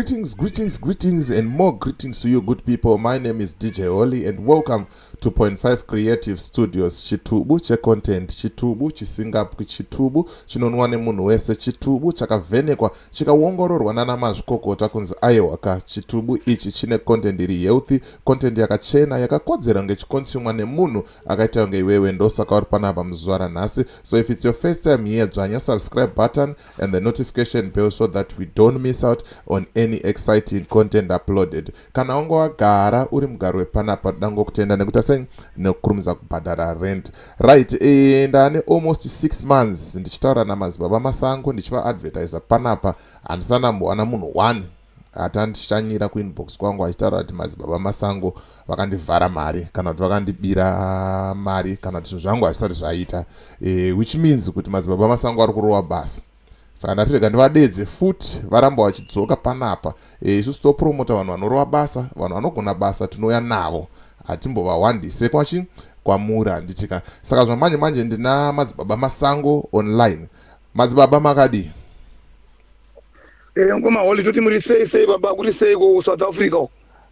Greetings, greetings, greetings, and more greetings to you, good people. My name is DJ Holly, and welcome to Point 5 Creative Studios. Chitubu checontent, chitubu chisingapwi, chitubu chinonwa nemunhu wese, chitubu chakavhenekwa chikaongororwa nana mazvikokota kunzi aiwa ka chitubu ichi chine content iri healthy, content yakachena, yakakodzera kunge chiconsumwa nemunhu akaita kunge iwewe. Ndosaka uri panapa muzuva ranhasi. So if it's your first time here, dzvanya subscribe button and the notification bell so that we don't miss out on any exciting content uploaded. Kana wanga wagara uri mugari wepanapa, dangokutenda nekuti asai nekukurumidza kubhadhara rent, right? Ndane almost 6 months ndichitaura namadzibaba Masango, ndichivaadvertisa panapa. Handisana munhu one atandishanyira kuinbox kwangu achitaura kuti Madzibaba Masango vakandivhara mari, kana kuti vakandibira mari, kana kuti zvinhu zvangu hazvisati zvaita, which means kuti Madzibaba Masango ari kurova basa. Saka ndati rega ndivadedze futi, varamba vachidzoka panapa. Isusu topromota vanhu vanorova basa, vanhu vanogona basa tinouya navo, hatimbovawandise kwachi kwamuri, handitika? Saka zvamanje manje ndina Madzibaba Masango online. Madzibaba, makadii? Ngoma Holi, toti muri sei sei baba, kuri sei ku South Africa uko?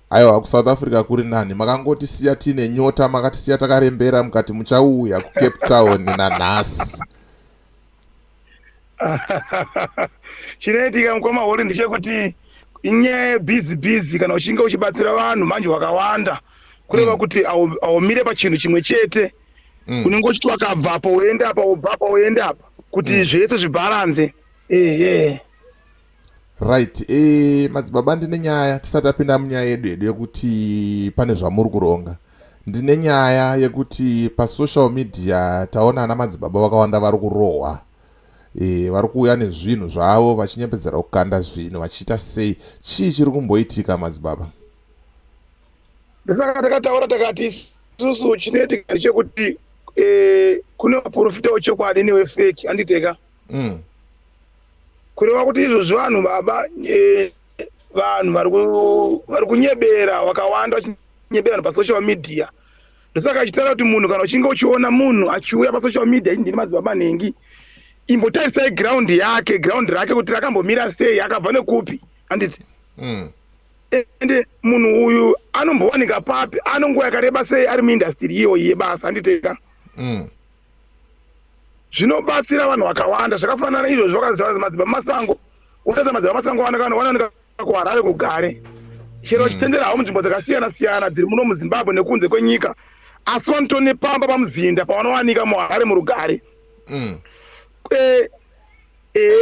Aiwa, kuSouth Africa kuri nani. Makangotisiya tiine nyota, makatisiya takarembera, mukati muchauya kuCape Town nanhasi. Chinoitika, mukoma Holi, ndechekuti inyaya yebhizi bhizi. Kana uchinge uchibatsira vanhu manje wakawanda, kureva kuti haumire pachinhu chimwe chete. Unenge uchiti wakabvapo woenda apa, wobvapo woenda apa, kuti zvese zvibharanze, ehe. Right, madzibaba, ndine nyaya. Tisati tapinda munyaya yedu yekuti pane zvamuri kuronga, ndine nyaya yekuti pasocial media taona ana madzibaba vakawanda vari kurohwa, vari kuuya nezvinhu zvavo vachinyepedzera kukanda zvinhu, vachiita sei. Chii chiri kumboitika, madzibaba? Ndosaka takataura takati isusu chinoitika ndechekuti kune vaprofita wechokwadi newefake, handiteka? Kureva kuti izvozvi vanhu baba, vanhu vari kunyebera vakawanda, vachinyebera vanhu pasocial media. Ndosaka achitaura kuti munhu kana uchinge uchiona munhu achiuya pasocial media, ndini Madzibaba Nhengi, imbotarisai ground yake, ground rake kuti rakambomira sei, akabva nekupi, handiti? Ende munhu uyu anombowanika papi, anonguva yakareba sei ari muindustry iyoyi yebasa, handiteka? Zvinobatsira vanhu vakawanda. Zvakafanana izvozvo vakaziva Madzibaba Masango, unotarisa Madzibaba Masango vanowanika kuHarare kugare chero vachitendera havo munzvimbo dzakasiyana siyana dziri muno muZimbabwe nekunze kwenyika, asi vanotone pamba pamuzinda pavanowanika muHarare murugare.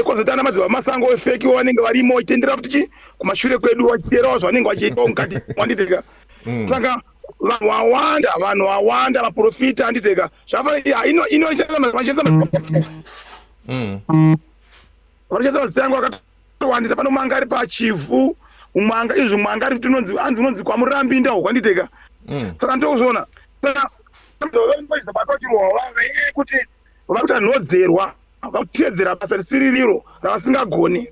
Kwozoti ana Madzibaba Masango wefake vanenge varimo vachitendera futi chi kumashure kwedu, vachiteerawo zvavanenge vachiitawo mukati, wanditeka? Saka vanhu vawanda, vanhu vawanda vaprofita, handiteka? Zvavanoshandisa mazita angu akatowandisa. Pano manga ari paChivhu, umwe anga izvi, umwe anga ari tinonzi anzi unonzi kwaMurambinda uko, handiteka? Saka ndokuzviona. Saka vachizobatwa chirohwa kuti vakuita nhodzerwa, vakuteedzera basa risiri riro ravasingagoni.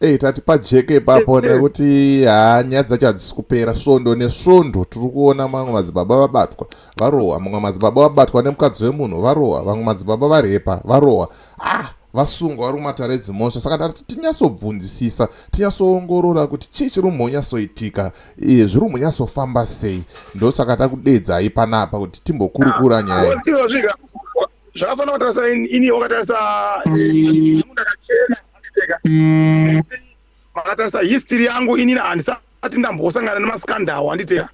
Ei, tati pajeke ipapo, nekuti ha, nyaya dzacho hadzisi kupera. Svondo nesvondo tiri kuona mamwe madzibaba vabatwa varohwa, mumwe madzibaba vabatwa nemukadzi wemunhu varohwa, vamwe madzibaba varepa varohwa, ah, vasungwa, vari kumatare edzimhosva. Saka tati tinyatsobvunzisisa, tinyatsoongorora kuti chii chiri kumbonyatsoitika, zviri kumbonyatsofamba sei. Ndosaka takudedzai panapa kuti timbokurukura nyaya. Izvozvika zvakafanira kutarisa ini wakatarisa ndakachena, handiteka? Makatarisa history yangu, inini handisati ndambosangana nemascandal, handiteka?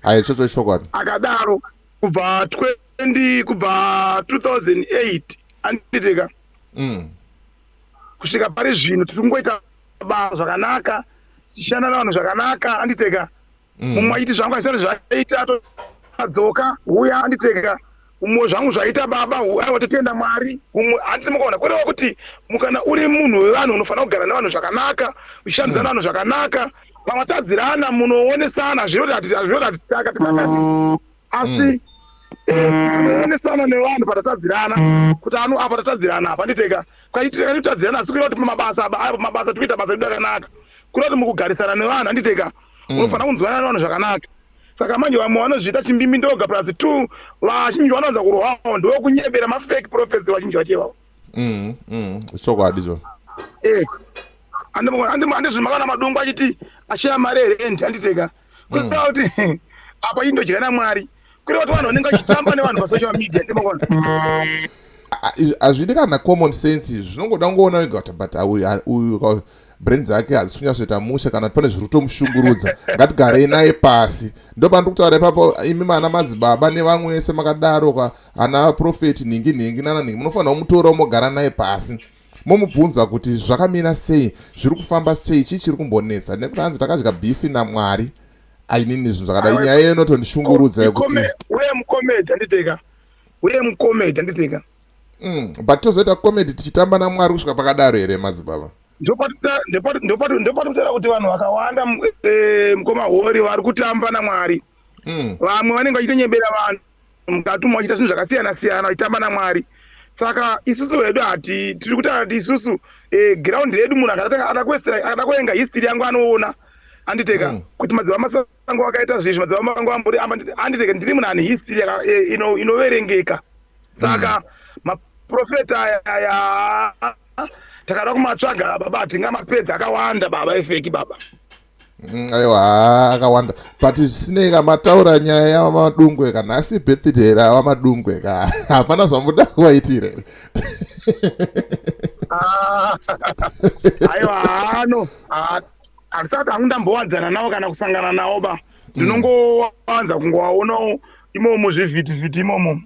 Ai, ichocho chokwadi. Akadaro kubva 20 kubva 2008, handiteka? Kusvika pari zvino tiri kungoita basa zvakanaka, tichishanda navanhu zvakanaka, handiteka? Mumwe achiti zvangu hazvisati zvaita, adzoka uya, handiteka? Umwe zvangu zvaita baba, aiwa, totenda Mwari. Umwe, handiti mukaona, kureva kuti mukana uri munhu wevanhu unofanira kugara nevanhu zvakanaka, uchishandidzana navanhu zvakanaka. Pamatadzirana munoonesana, zvinoti hatitaka tikakati, asi tinoonesana nevanhu patatadzirana kuti ano apa tatadzirana apa, handiteka? Kwaitotadzirana, asi kureva kuti mabasa apa, mabasa tikuita basa redu rakanaka. Kureva kuti mukugarisana nevanhu, handiteka, unofanira kunzwanana nevanhu zvakanaka. Saka manje vamwe vanozviita chimbimbi ndoga. Plus two, vazhinji vanowanza kurwawo ndokunyebera mafake prophets, vazhinji vacho ivavo. Chokwadi zvo. Andizvo makana Madungwe achiti ashaya mari yerendi, anditeka kureva kuti apa indodya naMwari, kureva kuti vanhu vanenge vachitamba nevanhu pasocial media, ndimakona. Hazvidi kana common sense, zvinongoda kungoona wega kuti but uyu brain dzake hadzisi kunyatsoita mushe, kana pane zviri kutomushungurudza, ngatigarei naye pasi. Ndo pandiri kutaura ipapo. Imi mana madzibaba nevamwe vese makadaro ka, ana prophet nhingi nhingi nana nhingi, munofanira kumutora mogara naye pasi, momubvunza kuti zvakamira sei, zviri kufamba sei, chii chiri kumbonetsa, nekuti hanzi takadya beef naMwari. Ainini zvinhu zvakadai, nyaya iyo inotondishungurudza yekuti Uye mucomedy, anditeka, uye mucomedy, anditeka. But tozoita comedy tichitamba naMwari kusvika pakadaro here, madzibaba? Ndopatotera kuti vanhu vakawanda, mukoma Hori, vari kutamba naMwari. Vamwe vanenge vachitonyebera vanhu mukati umo, vachiita zvinhu zvakasiyana siyana, vachitamba naMwari. Saka isusu hedu hati tiri kutaura kuti isusu ground redu, munhu akada kuverenga history yangu anoona, anditeka, kuti Madzibaba Masango akaita zvezvi, Madzibaba Masango ambori, anditeka, ndiri munhu ane history inoverengeka. Saka maprofeta aya takada kumatsvaga, baba, hatingamapedza, akawanda baba, efake baba. Aiwa, akawanda, but zvisinei kamataura nyaya yavaMadungwe ka, nhasi birthday ravaMadungwe ka, hapana zvamuda kuvaitira here? Ah, aiwa, hano handisati hangu ndambowadzana navo kana kusangana navo ba, ndinongowanza kungovaonawo imomo zvivhitivhiti imomo.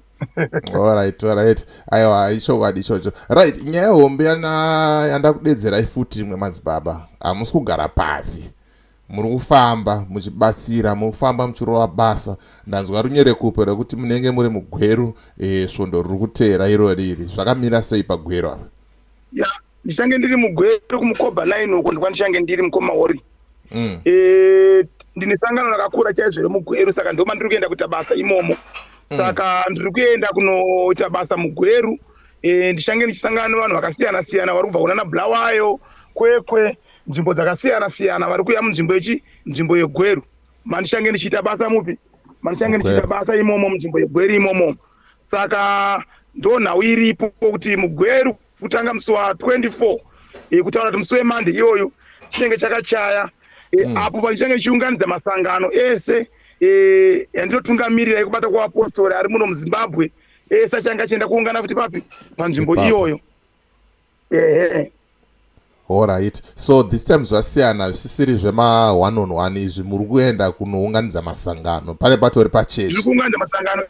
Alright, aiwa, ichokwadi ichocho. Right, nyaya hombe yandakudedzerai futi imwe, madzibaba, hamusi kugara pasi, muri kufamba muchibatsira, muri kufamba muchirova basa. Ndanzwa runyerekupe rekuti munenge muri muGweru svondo riri kuteera iro riri. Zvakamira sei paGweru apa? Ya, ndichange ndiri muGweru kuMukoba 9 uko, ndikwandichange ndiri, mukoma Hori. Ndine sangano rakakura chaizvo remuGweru, saka ndo mandiri kuenda kuita basa imomo. Saka ndiri kuenda kunoita basa muGweru. Ndichange ndichisangana nevanhu vakasiyana siyana vari kubva kunana Bulawayo, Kwekwe, nzvimbo dzakasiyana siyana, vari kuuya munzvimbo yechi nzvimbo yeGweru mandichange ndichiita basa mupi, mandichange ndichiita basa imomo munzvimbo yeGweru imomo. Saka ndo nhau iripo kuti muGweru kutanga musi wa24, kutaura kuti musi weMonday iyoyo chinenge chakachaya apo pachange chiunganidza masangano ese yandinotungamirira ekubata kwavapostori ari muno muZimbabwe ese, achange achienda kuungana futi papi, panzvimbo iyoyo, ehe. Alright, so this time zvasiyana, zvisisiri zvema one on one izvi, muri kuenda kunounganidza masangano pane patori pachechi. Ndiri kuunganidza masangano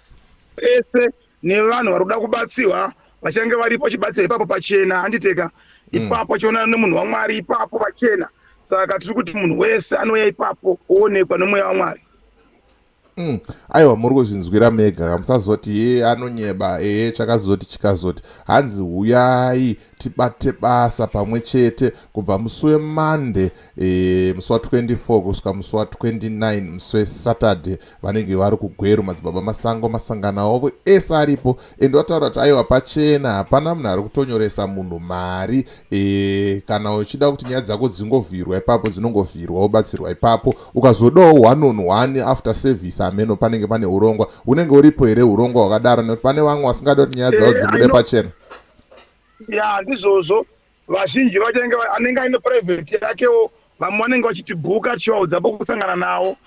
ese nevanhu vari kuda kubatsirwa, vachange varipo vachibatsirwa ipapo pachena, handiteka, ipapo achionana nemunhu waMwari ipapo pachena. Saka tiri kuti munhu wese anouya ipapo oonekwa nomweya waMwari. Aiwa, muri kuzvinzwira mega, musazoti ye anonyeba, ehe, chakazoti chikazoti. Hanzi huyai tibate basa pamwe chete kubva musi weMonday, musi wa24 kusvika musi wa29, musi weSaturday, vanenge vari kuGweru. Madzibaba Masango, masangano avo ese aripo, ende vataura kuti aiwa, pachena, hapana munhu ari kutonyoresa munhu mari. Kana uchida kuti nyaya dzako dzingovhirwa ipapo, dzinongovhirwa, wobatsirwa ipapo. Ukazodawo one on one after service, ameno panenge pane urongwa unenge uripo here, urongwa hwakadaro, nekuti pane vamwe vasingadi kuti nyaya dzavo dzibude pachena? Ya, ndizvozvo, vazhinji vachange anenge aine private yakewo. Vamwe vanenge vachitibhuka, tichivaudza pokusangana navo,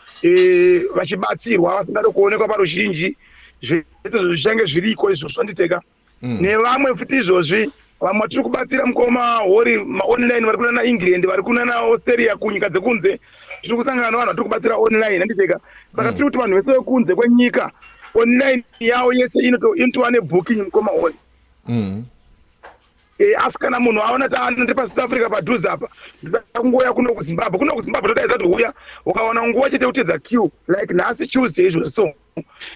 vachibatsirwa vasingadi kuonekwa paruzhinji. Zvese zvichange zviriko izvozvo, nditeka. Nevamwe futi izvozvi, vamwe tiri kubatsira, mukoma Hori, maonline, vari kunana England, vari kunana Australia, kunyika dzekunze. Tiri kusangana nevanhu vatiri kubatsira online, handiteka. Saka tiri kuti vanhu vese vekunze kwenyika, online yavo yese inotova nebooking, mukoma Hori. Asi kana munhu aona taanoti paSouth Africa padhuze apa, ndoda kungouya kuno kuZimbabwe, kuno kuZimbabwe todaidza kuti uya, ukawana nguva chete kutedza queue, like nhasi Tuesday izvozvo, so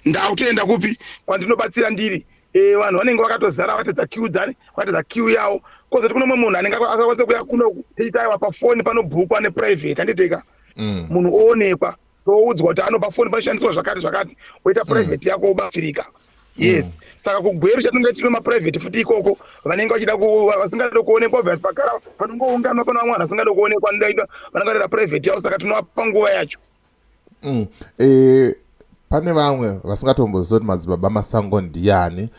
ndakutoenda kupi kwandinobatsira ndiri, vanhu vanenge vakatozara, vakatedza queue dzani, vakatedza queue yavo. Kozoti kuno mumwe munhu anenge akakwanisa kuuya kuno, tichiti aiwa, pafoni panobhukwa neprivate, handiteka. Munhu oonekwa, toudzwa kuti anopa foni panoshandiswa zvakati zvakati, oita private yako, wobatsirika. Yes, saka kuGweru chatinenge tine maprivate futi ikoko, vanenge vachida vasingade kuonekwa, obvious pakara panongounganwa pana vamwe vanhu vasingade kuonekwa, vanenge vaita private yavo, saka tinovapa nguva yacho. Pane vamwe vasingatombozivi kuti Madzibaba Masango ndiani.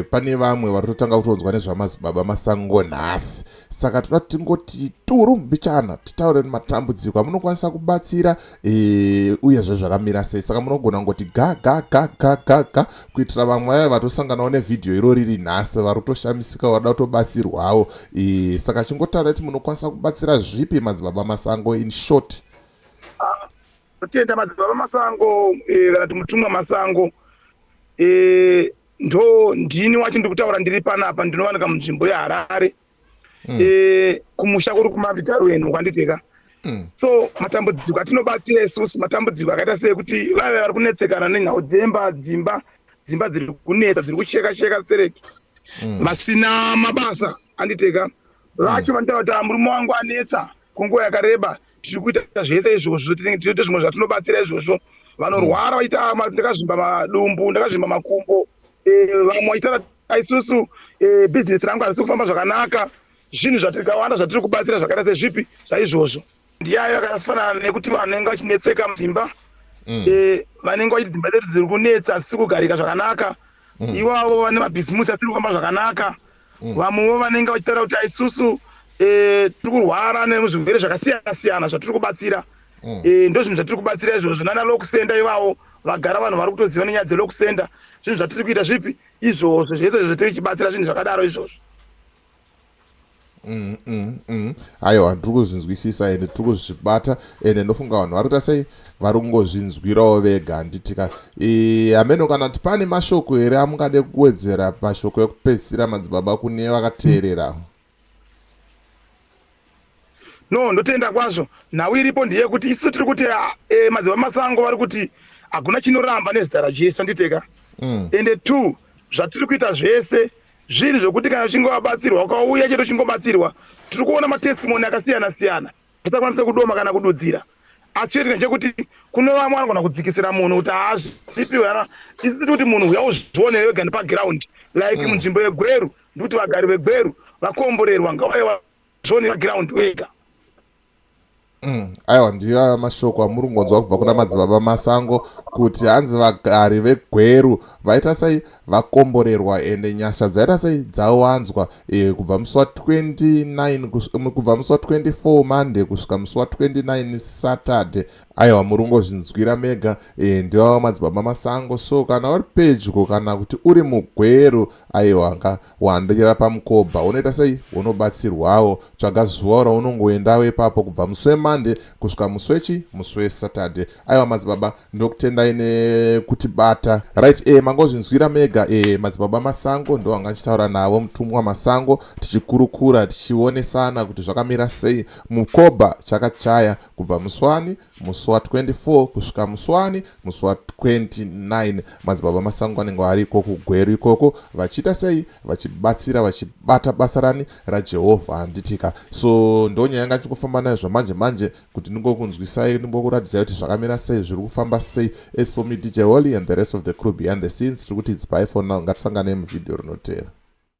Pane vamwe vari kutotanga kutonzwa nezvaMadzibaba Masango nhasi. Saka toda kuti tingoti turu mbichana titaure matambudziko amunokwanisa kubatsira, uyezve zvakamira sei. Saka munogona kungoti ga ga ga ga ga ga kuitira vamwe vaya vatosanganawo nevhidhiyo iro riri nhasi, vari kutoshamisika, varida kutobatsirwawo. Saka chingotaura kuti munokwanisa kubatsira zvipi, Madzibaba Masango, in short. Totenda Madzibaba Masango, kana kuti Mutumwa Masango. Ndo ndini wacho ndiri kutaura ndiri panapa. Ndinowanika munzvimbo yeHarare. Kumusha kuri kuMabvitarweno kwanditeka. So matambudziko atinobatsira isusu matambudziko akaita sekuti vave vari kunetsekana nenhau dzemba, dzimba dziri kunetsa, dziri kucheka cheka stereki, vasina mabasa, anditeka vacho vanotaura kuti, "Ah, murume wangu anetsa kwenguva yakareba." Tiri kuita zvese izvozvo, tinoita zvimwe zvatinobatsira izvozvo. Vanorwara vachiita, "Ndakazvimba madumbu, ndakazvimba makumbo." Vamwe vachitaura, "Isusu bhizinesi rangu harisi kufamba zvakanaka." Zvinhu zvatikawanda zvatiri kubatsira zvakaita sezvipi zvaizvozvo. Ndiyayo yakafanana nekuti vanenge vachinetseka mudzimba, vanenge vachiti dzimba dzedu dziri kunetsa, dzisiri kugarika zvakanaka. Ivavo vane mabhizimusi asiri kufamba zvakanaka. Vamwewo vanenge vachitaura kuti isusu tiri kurwara nezvirwere zvakasiyana siyana zvatiri kubatsira. Ndo zvinhu zvatiri kubatsira izvozvo. Nana lock center ivavo vagara, vanhu vari kutoziva nenyaya dzelock center. Zvinhu zvatiri kuita zvipi izvozvo zvese izvo tichibatsira zvinhu zvakadaro izvozvo. Aiwa, ndiri kuzvinzwisisa ende tiri kuzvibata, ende ndofunga vanhu vari kuita sei, vari kungozvinzwirawo vega, handitika? Hameno kana kuti pane mashoko here amungade kuwedzera, mashoko ekupedzisira, madzibaba, kune vakateerera. No, ndotenda kwazvo. Nhau iripo ndeyekuti isusu tiri kuti Madzibaba Masango vari kuti hakuna chinoramba nezita raJesu, anditeka? Ende two, zvatiri kuita zvese zvinhu zvokuti kana uchinge wabatsirwa, ukauya chete uchingobatsirwa. Tiri kuona matestimony akasiyana siyana, tisakwanise kudoma kana kududzira, asi chinoitika ndechekuti kune vamwe vanogona kudzikisira munhu kuti haazvipiwe. Kana isi tiri kuti munhu uya uzvionere wega nepaground, like munzvimbo yeGweru, ndikuti vagari veGweru vakomborerwa, ngavauye vazvionere paground wega. Aiwa, ndiyo mashoko amuri kungonzwa kubva kuna Madzibaba Masango kuti hanzi vagari veGweru vaita sei, vakomborerwa, ende nyasha dzaita sei, dzawanzwa, kubva musi wa29, kubva musi wa24 Monday kusvika musi wa29 Saturday. Aiwa, muri kungozvinzwira mega. Ndiwava Madzibaba Masango. So kana uri pedyo kana kuti uri muGweru, aiwa, nga wandira pamukobha, unoita sei, unobatsirwawo. Tsvaga zuva raunongoendawo ipapo kubva musi weMonday kusvika musi wechi musi weSaturday. Aiwa, madzibaba, ndokutendai nekutibata. Right, mangozvinzwira mega. Madzibaba Masango ndo anga ndichitaura navo, Mutumwa Masango, tichikurukura, tichionesana kuti zvakamira sei mukobha chakachaya kubva musi wani, musi wa24 kusvika musi wani, musi wa29. Madzibaba Masango anenge vari ikoko Gweru ikoko vachiita sei, vachibatsira, vachibata basa rani, raJehovha, handitika? So ndo nyaya yanga chikufamba nayo zvamanje manje kuti ndingokunzwisai, ndimbokuratidzai kuti zvakamira sei, zviri kufamba sei. As for me, DJ Holly, and the rest of the crew behind the scenes, tiri kuti it's bye for now. Ngatisangane muvhidhiyo rinotera.